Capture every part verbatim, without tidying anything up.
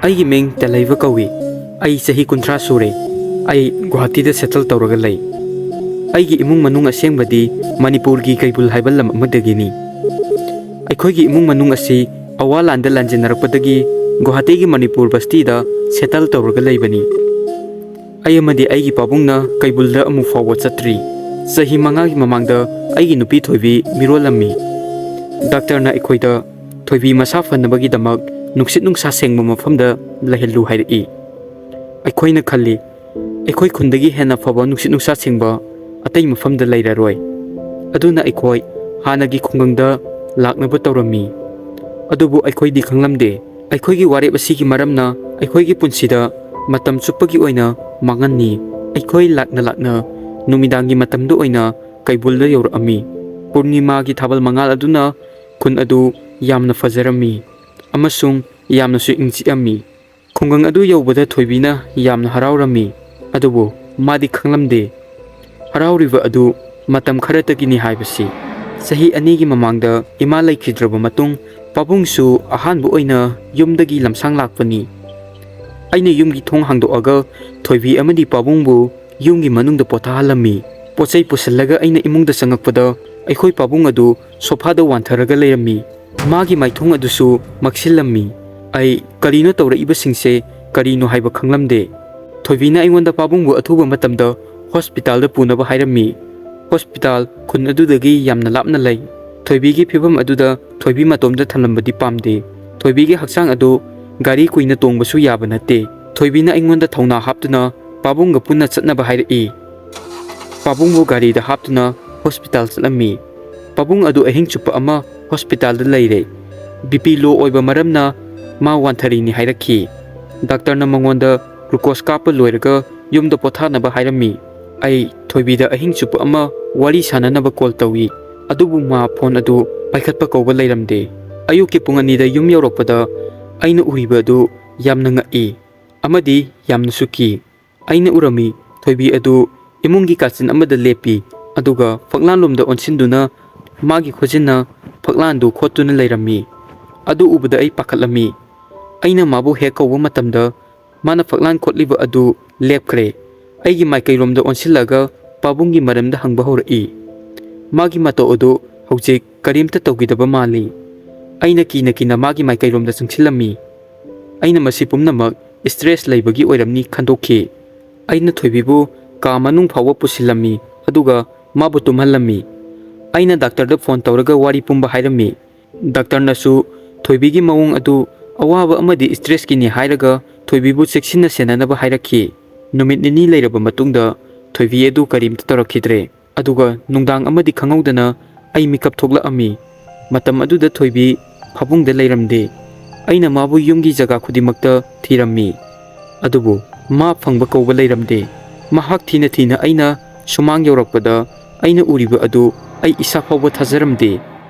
ꯑꯩꯒꯤ ꯃꯤꯡ ꯇꯦꯂꯩꯕ ꯀꯧꯏ꯫ ꯑꯩ ꯆꯍꯤ ꯀꯨꯟꯊ꯭ꯔꯥ ꯁꯨꯔꯦ꯫ ꯑꯩ ꯒꯨꯋꯥꯍꯥꯇꯤꯗ ꯁꯦꯇꯜ ꯇꯧꯔꯒ ꯂꯩ꯫ ꯑꯩꯒꯤ ꯏꯃꯨꯡ ꯃꯅꯨꯡ ꯑꯁꯦꯡꯕꯗꯤ ꯃꯅꯤꯄꯨꯔꯒꯤ ꯀꯩꯕꯨꯜ ꯍꯥꯏꯕ ꯂꯝ ꯑꯃꯗꯒꯤꯅꯤ꯫ ꯑꯩꯈꯣꯏꯒꯤ ꯏꯃꯨꯡ ꯃꯅꯨꯡ ꯑꯁꯤ ꯑꯋꯥ ꯂꯥꯟꯗ ꯂꯥꯟꯖꯦꯟꯅꯔꯛꯄꯗꯒꯤ ꯒꯨꯋꯥꯍꯥꯇꯤꯒꯤ ꯃꯅꯤꯄꯨꯔ ꯕꯁꯇꯤꯗ ꯁꯦꯇꯜ ꯇꯧꯔꯒ ꯂꯩꯕꯅꯤ꯫ ꯑꯩ ꯑꯃꯗꯤ ꯑꯩꯒꯤ ꯄꯥꯕꯨꯡꯅ ꯀꯩꯕꯨꯜꯗ ꯑꯃꯨꯛ ꯐꯥꯎꯕ ꯆꯠꯇ꯭ꯔꯤ꯫ ꯆꯍꯤ ꯃꯉꯥꯒꯤ ꯃꯃꯥꯡꯗ ꯑꯩꯒꯤ ꯅꯨꯄꯤ ꯊꯣꯏꯕꯤ ꯃꯤꯔꯣꯜꯂꯝꯃꯤ꯫ ꯗꯥꯛꯇꯔꯅ ꯑꯩꯈꯣꯏꯗ ꯊꯣꯏꯕꯤ ꯃꯁꯥ ꯐꯅꯕꯒꯤꯗꯃꯛ ꯅꯨꯡꯁꯤꯠ ꯅꯨꯡꯁꯥ ꯁꯦꯡꯕ ꯃꯐꯝꯗ ꯂꯩꯍꯜꯂꯨ ꯍꯥꯏꯔꯛꯏ꯫ ꯑꯩꯈꯣꯏꯅ ꯈꯜꯂꯤ, ꯑꯩꯈꯣꯏ ꯈꯨꯟꯗꯒꯤ ꯍꯦꯟꯅ ꯐꯕ ꯅꯨꯡꯁꯤꯠ ꯅꯨꯡꯁꯥ ꯁꯦꯡꯕ ꯑꯇꯩ ꯃꯐꯝꯗ ꯂꯩꯔꯔꯣꯏ꯫ ꯑꯗꯨꯅ ꯑꯩꯈꯣꯏ ꯍꯥꯟꯅꯒꯤ ꯈꯨꯡꯒꯪꯗ ꯂꯥꯛꯅꯕ ꯇꯧꯔꯝꯃꯤ꯫ ꯑꯗꯨꯕꯨ ꯑꯩꯈꯣꯏꯗꯤ ꯈꯪꯂꯝꯗꯦ, ꯑꯩꯈꯣꯏꯒꯤ ꯋꯥꯔꯦꯞ ꯑꯁꯤꯒꯤ ꯃꯔꯝꯅ ꯑꯩꯈꯣꯏꯒꯤ ꯄꯨꯟꯁꯤꯗ ꯃꯇꯝ ꯆꯨꯞꯄꯒꯤ ꯑꯣꯏꯅ ꯃꯥꯡꯍꯟꯅꯤ꯫ ꯑꯩꯈꯣꯏ ꯂꯥꯛꯅ ꯂꯥꯛꯅ ꯅꯨꯃꯤꯗꯥꯡꯒꯤ ꯃꯇꯝꯗ ꯑꯣꯏꯅ ꯀꯩꯕꯨꯜꯗ ꯌꯧꯔꯛꯑꯝꯃꯤ꯫ ꯄꯨꯔꯅꯤꯃꯥꯒꯤ ꯊꯥꯕꯜ ꯃꯉꯥꯜ ꯑꯗꯨꯅ ꯈꯨꯟ ꯑꯗꯨ ꯌꯥꯝꯅ ꯐꯖꯔꯝꯃꯤ ꯑꯃꯁꯨꯡ ꯌꯥꯝꯅꯁꯨ ꯏꯪ ꯆꯤꯛꯑꯝꯃꯤ꯫ ꯈꯨꯡꯒꯪ ꯑꯗꯨ ꯌꯧꯕꯗ ꯊꯣꯏꯕꯤꯅ ꯌꯥꯝꯅ ꯍꯔꯥꯎꯔꯝꯃꯤ, ꯑꯗꯨꯕꯨ ꯃꯥꯗꯤ ꯈꯪꯂꯝꯗꯦ ꯍꯔꯥꯎꯔꯤꯕ ꯑꯗꯨ ꯃꯇꯝ ꯈꯔꯇꯒꯤꯅꯤ ꯍꯥꯏꯕꯁꯤ꯫ ꯆꯍꯤ ꯑꯅꯤꯒꯤ ꯃꯃꯥꯡꯗ ꯏꯃꯥ ꯂꯩꯈꯤꯗ꯭ꯔꯕ ꯃꯇꯨꯡ, ꯄꯥꯕꯨꯡꯁꯨ ꯑꯍꯥꯟꯕ ꯑꯣꯏꯅ ꯌꯨꯝꯗꯒꯤ ꯂꯝꯁꯥꯡ ꯂꯥꯛꯄꯅꯤ꯫ ꯑꯩꯅ ꯌꯨꯝꯒꯤ ꯊꯣꯡ ꯍꯥꯡꯗꯣꯛꯑꯒ ꯊꯣꯏꯕꯤ ꯑꯃꯗꯤ ꯄꯥꯕꯨꯡꯕꯨ ꯌꯨꯝꯒꯤ ꯃꯅꯨꯡꯗ ꯄꯣꯊꯥꯍꯜꯂꯝꯃꯤ꯫ ꯄꯣꯠꯆꯩ ꯄꯨꯁꯤꯜꯂꯒ ꯑꯩꯅ ꯏꯃꯨꯡꯗ ꯆꯪꯉꯛꯄꯗ ꯑꯩꯈꯣꯏ ꯄꯥꯕꯨꯡ ꯑꯗꯨ ꯁꯣꯐꯥꯗ ꯋꯥꯟꯊꯔꯒ ꯂꯩꯔꯝꯃꯤ꯫ ꯃꯥꯒꯤ ꯃꯥꯏꯊꯣꯡ ꯑꯗꯨꯁꯨ ꯃꯛꯁꯤꯜꯂꯝꯃꯤ꯫ ꯑꯩ ꯀꯔꯤꯅꯣ ꯇꯧꯔꯛꯏꯕꯁꯤꯡꯁꯦ ꯀꯔꯤꯅꯣ ꯍꯥꯏꯕ ꯈꯪꯂꯝꯗꯦ꯫ ꯊꯣꯏꯕꯤꯅ ꯑꯩꯉꯣꯟꯗ ꯄꯥꯕꯨꯡꯕꯨ ꯑꯊꯨꯕ ꯃꯇꯝꯗ ꯍꯣꯁꯄꯤꯇꯥꯜꯗ ꯄꯨꯅꯕ ꯍꯥꯏꯔꯝꯃꯤ꯫ ꯍꯣꯁꯄꯤꯇꯥꯜ ꯈꯨꯟ ꯑꯗꯨꯗꯒꯤ ꯌꯥꯝꯅ ꯂꯥꯞꯅ ꯂꯩ꯫ ꯊꯣꯏꯕꯤꯒꯤ ꯐꯤꯕꯝ ꯑꯗꯨꯗ ꯊꯣꯏꯕꯤ ꯃꯇꯣꯝꯇ ꯊꯝꯂꯝꯕꯗꯤ ꯄꯥꯝꯗꯦ꯫ ꯊꯣꯏꯕꯤꯒꯤ ꯍꯛꯆꯥꯡ ꯑꯗꯨ ꯒꯥꯔꯤ ꯀꯨꯏꯅ ꯇꯣꯡꯕꯁꯨ ꯌꯥꯕ ꯅꯠꯇꯦ꯫ ꯊꯣꯏꯕꯤꯅ ꯑꯩꯉꯣꯟꯗ ꯊꯧꯅꯥ ꯍꯥꯞꯇꯨꯅ ꯄꯥꯕꯨꯡꯒ ꯄꯨꯟꯅ ꯆꯠꯅꯕ ꯍꯥꯏꯔꯛꯏ꯫ ꯄꯥꯕꯨꯡꯕꯨ ꯒꯥꯔꯤꯗ ꯍꯥꯞꯇꯨꯅ ꯍꯣꯁꯄꯤꯇꯥꯜ ꯆꯠꯂꯝꯃꯤ꯫ ꯄꯥꯕꯨꯡ ꯑꯗꯨ ꯑꯍꯤꯡ ꯆꯨꯞꯄ ꯑꯃ ꯍꯣꯁꯄꯤꯇꯥꯜꯗ ꯂꯩꯔꯦ꯫ ꯕꯤ ꯄꯤ ꯂꯣ ꯑꯣꯏꯕ ꯃꯔꯝꯅ ꯃꯥ ꯋꯥꯟꯊꯔꯤꯅꯤ ꯍꯥꯏꯔꯛꯈꯤ꯫ ꯗꯥꯛꯇꯔꯅ ꯃꯉꯣꯟꯗ ꯒ꯭ꯂꯨꯀꯣꯁ ꯀꯥꯞꯄ ꯂꯣꯏꯔꯒ ꯌꯨꯝꯗ ꯄꯣꯊꯥꯅꯕ ꯍꯥꯏꯔꯝꯃꯤ꯫ ꯑꯩ ꯊꯣꯏꯕꯤꯗ ꯑꯍꯤꯡ ꯆꯨꯞꯄ ꯑꯃ ꯋꯥꯔꯤ ꯁꯥꯟꯅꯅꯕ ꯀꯣꯜ ꯇꯧꯏ, ꯑꯗꯨꯕꯨ ꯃꯥ ꯐꯣꯟ ꯑꯗꯨ ꯄꯥꯏꯈꯠꯄ ꯀꯧꯕ ꯂꯩꯔꯝꯗꯦ꯫ ꯑꯌꯨꯛꯀꯤ ꯄꯨꯡ ꯑꯅꯤꯗ ꯌꯨꯝ ꯌꯧꯔꯛꯄꯗ ꯑꯩꯅ ꯎꯔꯤꯕ ꯑꯗꯨ ꯌꯥꯝꯅ ꯉꯛꯏ ꯑꯃꯗꯤ ꯌꯥꯝꯅꯁꯨ ꯀꯤ꯫ ꯑꯩꯅ ꯎꯔꯝꯃꯤ, ꯊꯣꯏꯕꯤ ꯑꯗꯨ ꯏꯃꯨꯡꯒꯤ ꯀꯥꯆꯤꯟ ꯑꯃꯗ ꯂꯦꯞꯄꯤ, ꯑꯗꯨꯒ ꯐꯛꯂꯥꯟꯂꯣꯝꯗ ꯑꯣꯟꯁꯤꯟꯗꯨꯅ ꯃꯥꯒꯤ ꯈꯨꯖꯤꯟꯅ ꯐꯛꯂꯥꯟꯗꯨ ꯈꯣꯠꯇꯨꯅ ꯂꯩꯔꯝꯃꯤ꯫ ꯑꯗꯨ ꯎꯕꯗ ꯑꯩ ꯄꯥꯈꯠꯂꯝꯃꯤ꯫ ꯑꯩꯅ ꯃꯥꯕꯨ ꯍꯦꯛ ꯀꯧꯕ ꯃꯇꯝꯗ, ꯃꯥꯅ ꯐꯛꯂꯥꯡ ꯈꯣꯠꯂꯤꯕ ꯑꯗꯨ ꯂꯦꯞꯈ꯭ꯔꯦ꯫ ꯑꯩꯒꯤ ꯃꯥꯏꯀꯩꯔꯣꯝꯗ ꯑꯣꯟꯁꯤꯜꯂꯒ ꯄꯥꯕꯨꯡꯒꯤ ꯃꯔꯝꯗ ꯍꯪꯕ ꯍꯧꯔꯛꯏ꯫ ꯃꯥꯒꯤ ꯃꯇꯧ ꯑꯗꯨ ꯍꯧꯖꯤꯛ ꯀꯔꯤꯝꯇ ꯇꯧꯈꯤꯗꯕ ꯃꯥꯜꯂꯤ꯫ ꯑꯩꯅ ꯀꯤꯅ ꯀꯤꯅ ꯃꯥꯒꯤ ꯃꯥꯏꯀꯩꯔꯣꯝꯗ ꯆꯪꯁꯤꯜꯂꯝꯃꯤ꯫ ꯑꯩꯅ ꯃꯁꯤ ꯄꯨꯝꯅꯃꯛ stress ꯂꯩꯕꯒꯤ ꯑꯣꯏꯔꯝꯅꯤ ꯈꯟꯗꯣꯛꯈꯤ꯫ ꯑꯩꯅ ꯊꯣꯏꯕꯤꯕꯨ ꯀꯥ ꯃꯅꯨꯡ ꯐꯥꯎꯕ ꯄꯨꯁꯤꯜꯂꯝꯃꯤ, ꯑꯗꯨꯒ ꯃꯥꯕꯨ ꯇꯨꯝꯍꯜꯂꯝꯃꯤ꯫ ꯑꯩꯅ ꯗꯥꯛꯇꯔꯗ ꯐꯣꯟ ꯇꯧꯔꯒ ꯋꯥꯔꯤ ꯄꯨꯝꯕ ꯍꯥꯏꯔꯝꯃꯤ꯫ ꯗꯥꯛꯇꯔꯅꯁꯨ ꯊꯣꯏꯕꯤꯒꯤ ꯃꯑꯣꯡ ꯑꯗꯨ ꯑꯋꯥꯕ ꯑꯃꯗꯤ stressꯀꯤꯅꯤ ꯍꯥꯏꯔꯒ ꯊꯣꯏꯕꯤꯕꯨ ꯆꯦꯛꯁꯤꯟꯅ ꯁꯦꯟꯅꯅꯕ ꯍꯥꯏꯔꯛꯈꯤ꯫ ꯅꯨꯃꯤꯠ ꯅꯤꯅꯤ ꯂꯩꯔꯕ ꯃꯇꯨꯡꯗ ꯊꯣꯏꯕꯤ ꯑꯗꯨ ꯀꯔꯤꯝꯇ ꯇꯧꯔꯛꯈꯤꯗ꯭ꯔꯦ꯫ ꯑꯗꯨꯒ ꯅꯨꯡꯗꯥꯡ ꯑꯃꯗꯤ ꯈꯪꯍꯧꯗꯅ ꯑꯩ ꯃꯤꯀꯞ ꯊꯣꯛꯂꯛꯑꯝꯃꯤ꯫ ꯃꯇꯝ ꯑꯗꯨꯗ ꯊꯣꯏꯕꯤ ꯐꯃꯨꯡꯗ ꯂꯩꯔꯝꯗꯦ꯫ ꯑꯩꯅ ꯃꯥꯕꯨ ꯌꯨꯝꯒꯤ ꯖꯒꯥ ꯈꯨꯗꯤꯡꯃꯛꯇ ꯊꯤꯔꯝꯃꯤ, ꯑꯗꯨꯕꯨ ꯃꯥ ꯐꯪꯕ ꯀꯧꯕ ꯂꯩꯔꯝꯗꯦ꯫ ꯃꯍꯥꯛ ꯊꯤꯅ ꯊꯤꯅ ꯑꯩꯅ ꯁꯨꯃꯥꯡ ꯌꯧꯔꯛꯄꯗ ꯑꯩꯅ ꯎꯔꯤꯕ ꯑꯗꯨ ꯑꯩ ꯏꯁꯥ ꯐꯥꯎꯕ ꯊꯥꯖꯔꯝꯗꯦ꯫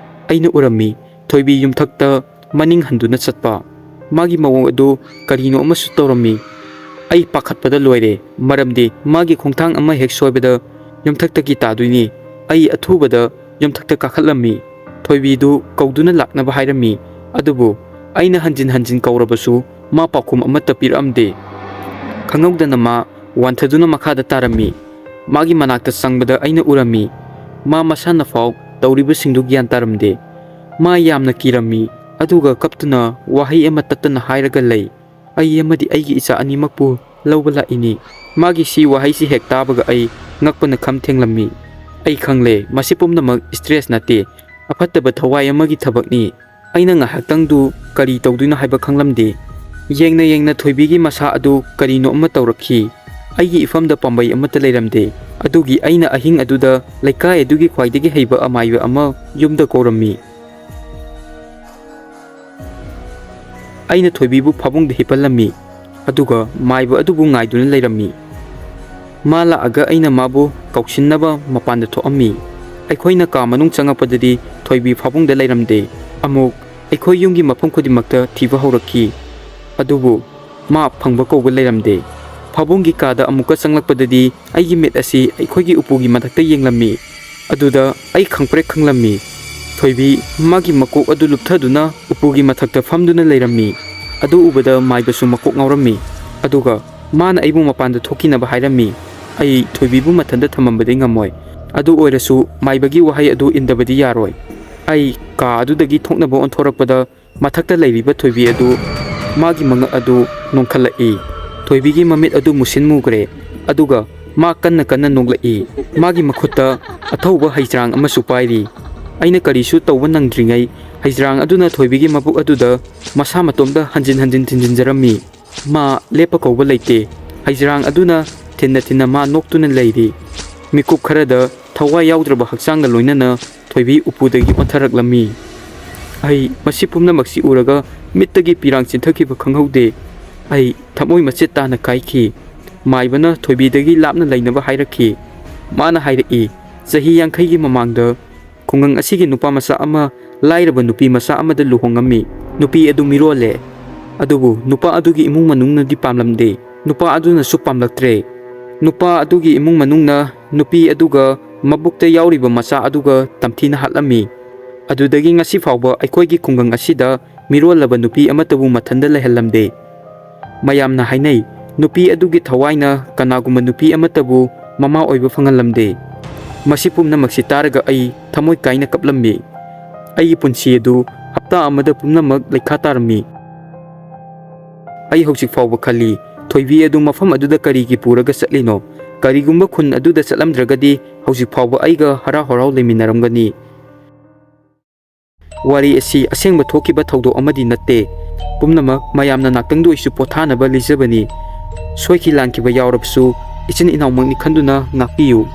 ꯑꯩꯅ ꯎꯔꯝꯃꯤ, ꯊꯣꯏꯕꯤ ꯌꯨꯝꯊꯛꯇ ꯃꯅꯤꯡ ꯍꯟꯗꯨꯅ ꯆꯠꯄ꯫ ꯃꯥꯒꯤ ꯃꯑꯣꯡ ꯑꯗꯨ ꯀꯔꯤꯅꯣ ꯑꯃꯁꯨ ꯇꯧꯔꯝꯃꯤ꯫ ꯑꯩ ꯄꯥꯈꯠꯄꯗ ꯂꯣꯏꯔꯦ, ꯃꯔꯝꯗꯤ ꯃꯥꯒꯤ ꯈꯣꯡꯊꯥꯡ ꯑꯃ ꯍꯦꯛ ꯁꯣꯏꯕꯗ ꯌꯨꯝꯊꯛꯇꯒꯤ ꯇꯥꯗꯣꯏꯅꯤ꯫ ꯑꯩ ꯑꯊꯨꯕꯗ ꯌꯨꯝꯊꯛꯇ ꯀꯥꯈꯠꯂꯝꯃꯤ꯫ ꯊꯣꯏꯕꯤꯗꯨ ꯀꯧꯗꯨꯅ ꯂꯥꯛꯅꯕ ꯍꯥꯏꯔꯝꯃꯤ, ꯑꯗꯨꯕꯨ ꯑꯩꯅ ꯍꯟꯖꯤꯟ ꯍꯟꯖꯤꯟ ꯀꯧꯔꯕꯁꯨ ꯃꯥ ꯄꯥꯎꯈꯨꯝ ꯑꯃꯠꯇ ꯄꯤꯔꯛꯑꯝꯗꯦ꯫ ꯈꯪꯍꯧꯗꯅ ꯃꯥ ꯋꯥꯟꯊꯗꯨꯅ ꯃꯈꯥꯗ ꯇꯥꯔꯝꯃꯤ꯫ ꯃꯥꯒꯤ ꯃꯅꯥꯛꯇ ꯆꯪꯕꯗ ꯑꯩꯅ ꯎꯔꯝꯃꯤ, ꯃꯥ ꯃꯁꯥꯅ ꯐꯥꯎ ꯇꯧꯔꯤꯕꯁꯤꯡꯗꯨ ꯒ꯭ꯌꯥꯟ ꯇꯥꯔꯝꯗꯦ꯫ ꯃꯥ ꯌꯥꯝꯅ ꯀꯤꯔꯝꯃꯤ, ꯑꯗꯨꯒ ꯀꯞꯇꯨꯅ ꯋꯥꯍꯩ ꯑꯃ ꯇꯠꯇꯅ ꯍꯥꯏꯔꯒ ꯂꯩ꯫ ꯑꯩ ꯑꯃꯗꯤ ꯑꯩꯒꯤ ꯏꯆꯥ ꯑꯅꯤꯃꯛꯄꯨ ꯂꯧꯕ ꯂꯥꯛꯏꯅꯤ꯫ ꯃꯥꯒꯤ ꯁꯤ ꯋꯥꯍꯩꯁꯤ ꯍꯦꯛ ꯇꯥꯕꯒ ꯑꯩ ꯉꯛꯄꯅ ꯈꯝ ꯊꯦꯡꯂꯝꯃꯤ꯫ ꯑꯩ ꯈꯪꯂꯦ, ꯃꯁꯤ ꯄꯨꯝꯅꯃꯛ stress ꯅꯠꯇꯦ, ꯑꯐꯠꯇꯕ ꯊꯋꯥꯏ ꯑꯃꯒꯤ ꯊꯕꯛꯅꯤ꯫ ꯑꯩꯅ ꯉꯥꯏꯍꯥꯛꯇꯪꯗꯨ ꯀꯔꯤ ꯇꯧꯗꯣꯏꯅꯣ ꯍꯥꯏꯕ ꯈꯪꯂꯝꯗꯦ꯫ ꯌꯦꯡꯅ ꯌꯦꯡꯅ ꯊꯣꯏꯕꯤꯒꯤ ꯃꯁꯥ ꯑꯗꯨ ꯀꯔꯤꯅꯣ ꯑꯃ ꯇꯧꯔꯛꯈꯤ꯫ ꯑꯩꯒꯤ ꯏꯐꯝꯗ ꯄꯥꯝꯕꯩ ꯑꯃꯠꯇ ꯂꯩꯔꯝꯗꯦ꯫ ꯑꯗꯨꯒꯤ ꯑꯩꯅ ꯑꯍꯤꯡ ꯑꯗꯨꯗ ꯂꯩꯀꯥꯏ ꯑꯗꯨꯒꯤ ꯈ꯭ꯋꯥꯏꯗꯒꯤ ꯍꯩꯕ ꯑꯃꯥꯏꯕ ꯑꯃ ꯌꯨꯝꯗ ꯀꯧꯔꯝꯃꯤ꯫ ꯑꯩꯅ ꯊꯣꯏꯕꯤꯕꯨ ꯐꯃꯨꯡꯗ ꯍꯤꯞꯍꯜꯂꯝꯃꯤ, ꯑꯗꯨꯒ ꯃꯥꯏꯕ ꯑꯗꯨꯕꯨ ꯉꯥꯏꯗꯨꯅ ꯂꯩꯔꯝꯃꯤ꯫ ꯃꯥ ꯂꯥꯛꯑꯒ ꯑꯩꯅ ꯃꯥꯕꯨ ꯀꯧꯁꯤꯟꯅꯕ ꯃꯄꯥꯟꯗ ꯊꯣꯛꯑꯝꯃꯤ꯫ ꯑꯩꯈꯣꯏꯅ ꯀꯥ ꯃꯅꯨꯡ ꯆꯪꯉꯛꯄꯗꯗꯤ ꯊꯣꯏꯕꯤ ꯐꯃꯨꯡꯗ ꯂꯩꯔꯝꯗꯦ꯫ ꯑꯃꯨꯛ ꯑꯩꯈꯣꯏ ꯌꯨꯝꯒꯤ ꯃꯐꯝ ꯈꯨꯗꯤꯡꯃꯛꯇ ꯊꯤꯕ ꯍꯧꯔꯛꯈꯤ, ꯑꯗꯨꯕꯨ ꯃꯥ ꯐꯪꯕ ꯀꯧꯕ ꯂꯩꯔꯝꯗꯦ꯫ ꯐꯃꯨꯡꯒꯤ ꯀꯥꯗ ꯑꯃꯨꯛꯀ ꯆꯪꯂꯛꯄꯗꯗꯤ ꯑꯩꯒꯤ ꯃꯤꯠ ꯑꯁꯤ ꯑꯩꯈꯣꯏꯒꯤ ꯎꯄꯨꯒꯤ ꯃꯊꯛꯇ ꯌꯦꯡꯂꯝꯃꯤ꯫ ꯑꯗꯨꯗ ꯑꯩ ꯈꯪꯄ꯭ꯔꯦꯛ ꯈꯪꯂꯝꯃꯤ꯫ ꯊꯣꯏꯕꯤ ꯃꯥꯒꯤ ꯃꯀꯣꯛ ꯑꯗꯨ ꯂꯨꯞꯊꯗꯨꯅ ꯎꯄꯨꯒꯤ ꯃꯊꯛꯇ ꯐꯝꯗꯨꯅ ꯂꯩꯔꯝꯃꯤ꯫ ꯑꯗꯨ ꯎꯕꯗ ꯃꯥꯏꯕꯁꯨ ꯃꯀꯣꯛ ꯉꯥꯎꯔꯝꯃꯤ꯫ ꯑꯗꯨꯒ ꯃꯥꯅ ꯑꯩꯕꯨ ꯃꯄꯥꯟꯗ ꯊꯣꯛꯈꯤꯅꯕ ꯍꯥꯏꯔꯝꯃꯤ꯫ ꯑꯩ ꯊꯣꯏꯕꯤꯕꯨ ꯃꯊꯟꯇ ꯊꯝꯃꯝꯕꯗꯤ ꯉꯝꯃꯣꯏ꯫ ꯑꯗꯨ ꯑꯣꯏꯔꯁꯨ ꯃꯥꯏꯕꯒꯤ ꯋꯥꯍꯩ ꯑꯗꯨ ꯏꯟꯗꯕꯗꯤ ꯌꯥꯔꯣꯏ꯫ ꯑꯩ ꯀꯥ ꯑꯗꯨꯗꯒꯤ ꯊꯣꯛꯅꯕ ꯑꯣꯟꯊꯣꯔꯛꯄꯗ ꯃꯊꯛꯇ ꯂꯩꯔꯤꯕ ꯊꯣꯏꯕꯤ ꯑꯗꯨ, ꯃꯥꯒꯤ ꯃꯉꯛ ꯑꯗꯨ ꯅꯣꯟꯈꯠꯂꯛꯏ꯫ ꯊꯣꯏꯕꯤꯒꯤ ꯃꯃꯤꯠ ꯑꯗꯨ ꯃꯨꯁꯤꯟ ꯃꯨꯈ꯭ꯔꯦ, ꯑꯗꯨꯒ ꯃꯥ ꯀꯟꯅ ꯀꯟꯅ ꯅꯣꯛꯂꯛꯏ꯫ ꯃꯥꯒꯤ ꯃꯈꯨꯠꯇ ꯑꯊꯧꯕ ꯍꯩꯖ꯭ꯔꯥꯡ ꯑꯃꯁꯨ ꯄꯥꯏꯔꯤ꯫ ꯑꯩꯅ ꯀꯔꯤꯁꯨ ꯇꯧꯕ ꯅꯪꯗ꯭ꯔꯤꯉꯩ ꯍꯩꯖ꯭ꯔꯥꯡ ꯑꯗꯨꯅ ꯊꯣꯏꯕꯤꯒꯤ ꯃꯕꯨꯛ ꯑꯗꯨꯗ ꯃꯁꯥ ꯃꯇꯣꯝꯇ ꯍꯟꯖꯤꯟ ꯍꯟꯖꯤꯟ ꯊꯤꯟꯖꯤꯟꯖꯔꯝꯃꯤ꯫ ꯃꯥ ꯂꯦꯞꯄ ꯀꯧꯕ ꯂꯩꯇꯦ꯫ ꯍꯩꯖ꯭ꯔꯥꯡ ꯑꯗꯨꯅ ꯊꯤꯟꯅ ꯊꯤꯟꯅ ꯃꯥ ꯅꯣꯛꯇꯨꯅ ꯂꯩꯔꯤ꯫ ꯃꯤꯀꯨꯞ ꯈꯔꯗ ꯊꯋꯥꯏ ꯌꯥꯎꯗ꯭ꯔꯕ ꯍꯛꯆꯥꯡꯒ ꯂꯣꯏꯅꯅ ꯊꯣꯏꯕꯤ ꯎꯄꯨꯗꯒꯤ ꯑꯣꯟꯊꯔꯛꯂꯝꯃꯤ꯫ ꯑꯩ ꯃꯁꯤ ꯄꯨꯝꯅꯃꯛꯁꯤ ꯎꯔꯒ ꯃꯤꯠꯇꯒꯤ ꯄꯤꯔꯥꯡ ꯆꯦꯟꯊꯈꯤꯕ ꯈꯪꯍꯧꯗꯦ꯫ ꯑꯩ ꯊꯃꯣꯏ ꯃꯆꯦꯠ ꯇꯥꯅ ꯀꯥꯏꯈꯤ꯫ ꯃꯥꯏꯕꯅ ꯊꯣꯏꯕꯤꯗꯒꯤ ꯂꯥꯞꯅ ꯂꯩꯅꯕ ꯍꯥꯏꯔꯛꯈꯤ꯫ ꯃꯥꯅ ꯍꯥꯏꯔꯛꯏ, ꯆꯍꯤ ꯌꯥꯡꯈꯩꯒꯤ ꯃꯃꯥꯡꯗ ꯈꯨꯡꯒꯪ ꯑꯁꯤꯒꯤ ꯅꯨꯄꯥ ꯃꯆꯥ ꯑꯃ ꯂꯥꯏꯔꯕ ꯅꯨꯄꯤ ꯃꯆꯥ ꯑꯃꯗ ꯂꯨꯍꯣꯡꯉꯝꯃꯤ꯫ ꯅꯨꯄꯤ ꯑꯗꯨ ꯃꯤꯔꯣꯜꯂꯦ꯫ ꯑꯗꯨꯕꯨ ꯅꯨꯄꯥ ꯑꯗꯨꯒꯤ ꯏꯃꯨꯡ ꯃꯅꯨꯡꯅꯗꯤ ꯄꯥꯝꯂꯝꯗꯦ꯫ ꯅꯨꯄꯥ ꯑꯗꯨꯅꯁꯨ ꯄꯥꯝꯂꯛꯇ꯭ꯔꯦ꯫ ꯅꯨꯄꯥ ꯑꯗꯨꯒꯤ ꯏꯃꯨꯡ ꯃꯅꯨꯡꯅ ꯅꯨꯄꯤ ꯑꯗꯨꯒ ꯃꯕꯨꯛꯇ ꯌꯥꯎꯔꯤꯕ ꯃꯆꯥ ꯑꯗꯨꯒ ꯇꯝꯊꯤꯅ ꯍꯥꯠꯂꯝꯃꯤ꯫ ꯑꯗꯨꯗꯒꯤ ꯉꯁꯤ ꯐꯥꯎꯕ ꯑꯩꯈꯣꯏꯒꯤ ꯈꯨꯡꯒꯪ ꯑꯁꯤꯗ ꯃꯤꯔꯣꯜꯂꯕ ꯅꯨꯄꯤ ꯑꯃꯠꯇꯕꯨ ꯃꯊꯟꯗ ꯂꯩꯍꯜꯂꯝꯗꯦ꯫ ꯃꯌꯥꯝꯅ ꯍꯥꯏꯅꯩ, ꯅꯨꯄꯤ ꯑꯗꯨꯒꯤ ꯊꯋꯥꯏꯅ ꯀꯅꯥꯒꯨꯝꯕ ꯅꯨꯄꯤ ꯑꯃꯠꯇꯕꯨ ꯃꯃꯥ ꯑꯣꯏꯕ ꯐꯪꯍꯜꯂꯝꯗꯦ꯫ ꯃꯁꯤ ꯄꯨꯝꯅꯃꯛꯁꯤ ꯇꯥꯔꯒ ꯑꯩ ꯊꯃꯣꯏ ꯀꯥꯏꯅ ꯀꯞꯂꯝꯃꯤ꯫ ꯑꯩꯒꯤ ꯄꯨꯟꯁꯤ ꯑꯗꯨ ꯍꯞꯇꯥ ꯑꯃꯗ ꯄꯨꯝꯅꯃꯛ ꯂꯩꯈꯥ ꯇꯥꯔꯝꯃꯤ꯫ ꯑꯩ ꯍꯧꯖꯤꯛ ꯐꯥꯎꯕ ꯈꯜꯂꯤ, ꯊꯣꯏꯕꯤ ꯑꯗꯨ ꯃꯐꯝ ꯑꯗꯨꯗ ꯀꯔꯤꯒꯤ ꯄꯨꯔꯒ ꯆꯠꯂꯤꯅꯣ? ꯀꯔꯤꯒꯨꯝꯕ ꯈꯨꯟ ꯑꯗꯨꯗ ꯆꯠꯂꯝꯗ꯭ꯔꯒꯗꯤ ꯍꯧꯖꯤꯛ ꯐꯥꯎꯕ ꯑꯩꯒ ꯍꯔꯥꯎ ꯍꯔꯥꯎ ꯂꯩꯃꯤꯟꯅꯔꯝꯒꯅꯤ꯫ ꯋꯥꯔꯤ ꯑꯁꯤ ꯑꯁꯦꯡꯕ ꯊꯣꯛꯈꯤꯕ ꯊꯧꯗꯣꯛ ꯑꯃꯗꯤ ꯅꯠꯇꯦ꯫ ꯄꯨꯝꯅꯃꯛ ꯃꯌꯥꯝꯅ ꯉꯥꯛꯇꯪꯗ ꯑꯣꯏꯁꯨ ꯄꯣꯊꯥꯅꯕ ꯂꯤꯖꯕꯅꯤ꯫ ꯁꯣꯏꯈꯤ ꯂꯥꯟꯈꯤꯕ ꯌꯥꯎꯔꯕꯁꯨ ꯏꯆꯤꯟ ꯏꯅꯥꯎꯃꯛꯅꯤ ꯈꯟꯗꯨꯅ ꯉꯥꯛꯄꯤꯌꯨ꯫